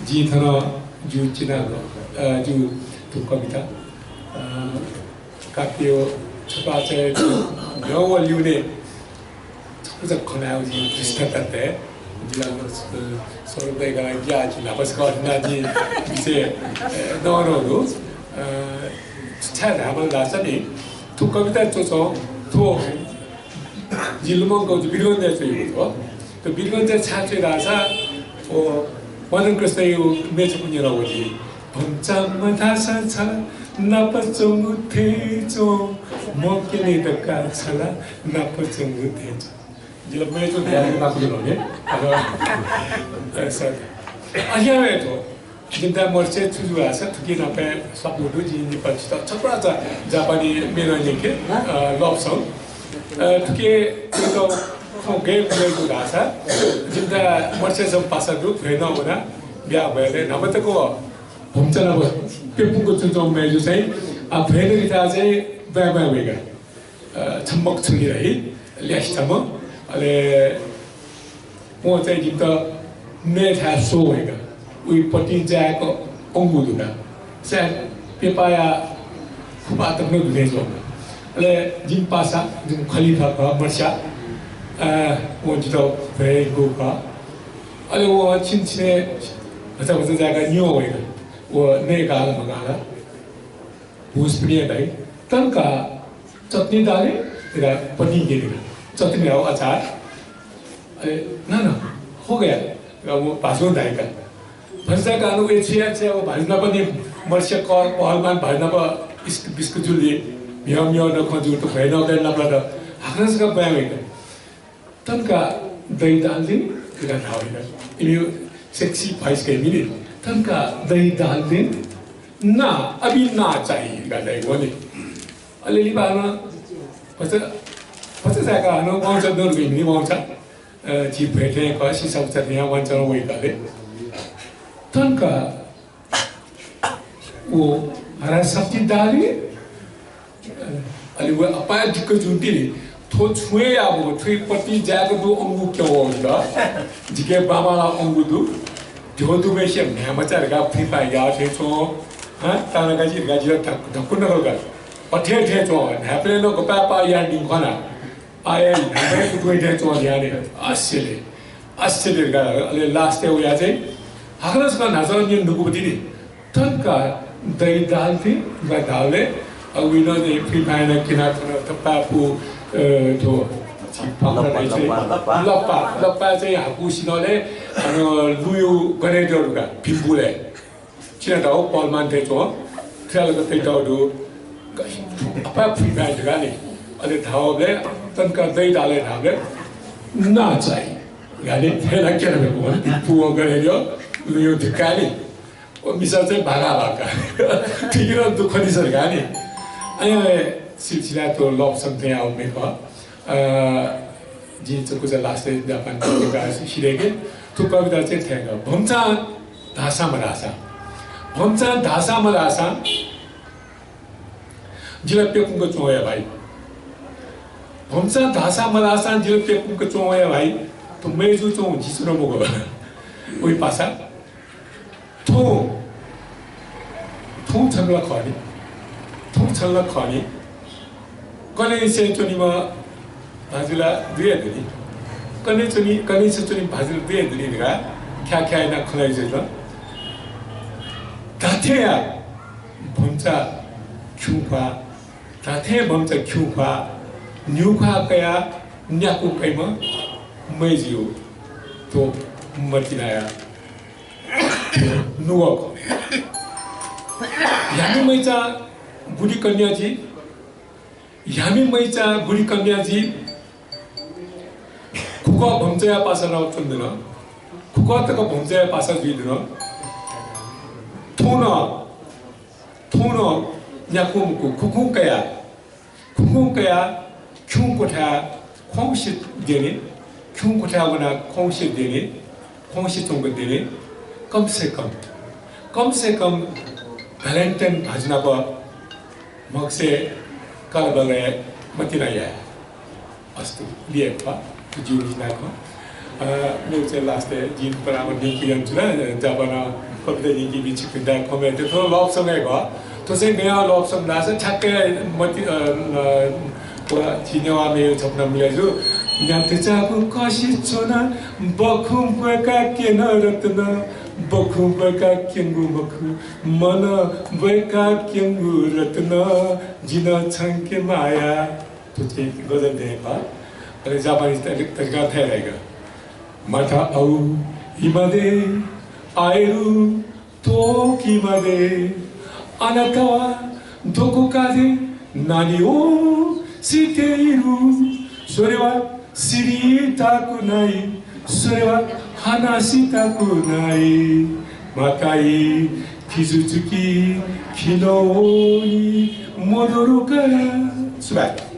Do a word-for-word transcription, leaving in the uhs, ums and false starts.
जिं थन जिगु चिना, अ, जिगु थ्व कविता, अ, काव्य छपाचय् न्ह्यः व लिउने छकूचा खँ ल्हायेगु जिं दृष्टता तये। जिला, अ, स्वरूप दाइका ज्या जि न्हापा छकः अथे याना जिं बिचय्, अ, नवानागु दु। अ, छाय् धायेमाल धाःसा नि, थ्व कविता च्वच्वं थ्व जि लुमंक जि वीरगंजय् च्वयागु दु। थ्व वीरगंजय् छाय् च्वये धाःसा, व मदन कृष्णयागु म्ये छपु न्यनागु दु। भम्चा मधाःसा छला नापा च्वंगु थें च्वं, मक्यने धकाः छला नापा च्वंगु थें च्वं। जिला म्ये च्वं धयागु नापा च्वंगु नि। अ, सर। अज्याःगु हे थ्व। जिमित मर्से छु जू धाःसा थुकी नापय् स्वापू दु, जिं निपा छितः छकूचा जापानी म्ये नं न्यंके, अ, love song। अ, थुकी थुकी थ्व गय् पुले जू धाःसा जिमित मर्से सं पासा दु, भ्वय् नं वना ब्याहा भ्वय् न्हापा तक भम्चा नाप प्यपुंक च्वंच्वंम्ह मय्जु चाहिँ, आ, भ्वय् नं इमित चाहिँ ब्वाँय् ब्वाँय् वय्का। अ, छम्ह छुलि धाइ, ल्यासे छम्ह, अले वं चाहिँ जिमित नयेथाय् स्वः वय्का, उइ पतिं जाय्क अंगू दुका। सायद प्यपाया खुपा तक नं दुने च्वं। अले जिमि पासा, जिमि खलिफा खः, मर्स्या, अ, वं जितः भ्वय् यंकूगु खः। अले वं छिन छिने भचा भचा जाय्क न्यं वय्का। व नये गाल मगाल। भुस पिने दाइ, तनका चटनी डाले, तेरा पनीर के देगा। चटनी और अचार। अरे, ना, ना, हो गया। तेरा वो भाजु दाइ का। भजदा का नु ए छिया छिया वो भाजना पनि मर्स्या कर पहलमान भाजना प इस-, बिस्कुट जुल दे। म्याव म्याव न खजूर तो भय न गया ना पड़ा। हाकनस का बया वेगा। तनका दही डाल दे, तेरा धाव वेगा। इन्हें sexy voice के मिले। तनका दही डाल दे। ना, अभी ना चाहिए, का दाइ वने। अले लिपा हानं भचा, भचा जाय्क हानं वांछ्वः दन, मिनि वांछ्वः, अ, जि भ्वय् थें खः, सिसा उचा थें वांछ्वः वय्काले। तनका वो हरा सब्जी डाली, अले व अपाय् दिक्क जुल तिनि, थ्व छुं हे याः मखु, थुइ पतिं जाय्क दु अंगू क्यं वःगु दु। जिके बांबांलाः अंगू दु। ध्यबा दुम्हेसिया म्ह्याय् मचा धकाः फुइँपाः याः थें च्वं। हँ, तानाकाजी धकाः जितः धक्-, धक्कु नकल का। अथे थें च्वं, न्हाय्पनय् नं गपाय् पाः याः निं खना। आः हे न्हाय्पनय् कुतुं थें च्वं न्ह्याःने। आश्चर्य, आश्चर्य धकाः। अले last-य् वयाः चाहिँ हाकनं छकः न्हाचः निं न्हूकूगु तिनि। तनका दही डाल थें, गा डाले, अ, उइनं चाहिँ फुइँपाः यानाः किनाः थन थपापु, अ, थ्व, लप्पा, लप्पा, लप्पा। लप्पा, लप्पा चाहिँ हाकु सिनले, अन, लुयु गने दरु का, भिम्पुले। चिना धाव पहलमान थें च्वं, ख्याल क तइ धाव दु, अपाय् फुइँपाः धकाः नि। अले धावबले, तनका दही डाले धावबले, ना चाहिँ। गाने फैला केना बेको, भिम्पु गने दरु, लुयु धिक्कानि। व मिसा चाहिँ भागा भागा। ठीक न दुःख नि सर गाने। अय् सिलसिला तो love song थें आउ मेक। अ, जिं चाहिँ कुछ last जापान कविता सिधयेके। थ्व कविता चाहिँ थ्यंक। भम्चा धाःसा मधाःसा। भम्चा धाःसा मधाःसा। जिला प्यपुंक च्वं या भाइ। भम्चा धाःसा मधाःसा जिला प्यपुंक च्वं या भाइ। थ्व मय्जु च्वं जिसु न मगु। उइ पासा। थौं, थौं छन्त ला खः नि। थौं छन्त ला खः नि। कन्हय् च्वनीम्ह भाजु ला दुया दुनि। कन्हय् च्वनी, कन्हय् च्वनीम्ह भाजु ला दुया दुनि धकाः ख्याः ख्याः यानाः खँ ल्हाइ जुल। धात्थें या भम्चा खिउँ ख्वाः, धात्थें भम्चा खिउँ ख्वाः, न्ह्यू ख्वाः कयाः न्याकू कइम्ह मय्जु थ्व मतिनाया नुगः खः। ह्यामि मय्चा बुढी कन्या जि, ह्यामि मय्चा बुढी कन्या जि, खुखः भम्चाया पासा नं च्वंधुन, खुखः तक भम्चाया पासा जुइधुन। थौं नं, थौं नं न्याकू मखु, खुखुं कयाः खुखुं कयाः खिउँ क्वथाय् ख्वाउँसे द्यने, खिउँ क्वथाय् वनाः ख्वाउँसे द्यने, ख्वाउँसे च्वंक द्यने, कम से कम, कम से कम भ्यालेन्टाइन भाजु नाप म्हगसे कालबलय् मतिना याये। अस्तु, लिये खः, जिगु जिनाः खः। अ, मेगु चाहिँ last-य् जिं परामर्श न्यंके यानाच्वना, जापान कविता न्यंकीपिं छिकपिन्त खँ ल्हाये। थ्व love song हे खः। थ्व चाहिँ गज्याःगु love song धाःसा ठ्याक्कै मति, अ, अ, व झी नेवाःम्हय्‌गु छपु नं मिले जू। न्यातचापु कसे च्वना, बखुं ब्वय्‌का क्यन रत्न, बखुं ब्वय्‌का क्यंगु मखु, मनं ब्वय्‌का क्यंगु रत्न, जिं छंके माया। थ्व चाहिँ गजल दँ हे खः। अले जापानी तरि-, तरिकां थथे धाइगु। माता औ हिमादे आएरु तोकिमादे, आनाता वा दोकोकादे नानी ओ सितेइरु, सोरेवा सिरिताकुनाइ, सोरेवा हानासिताकुनाइ, माताइ फिजुचुकी खिनोनि मोदोरुका। सुभाय्।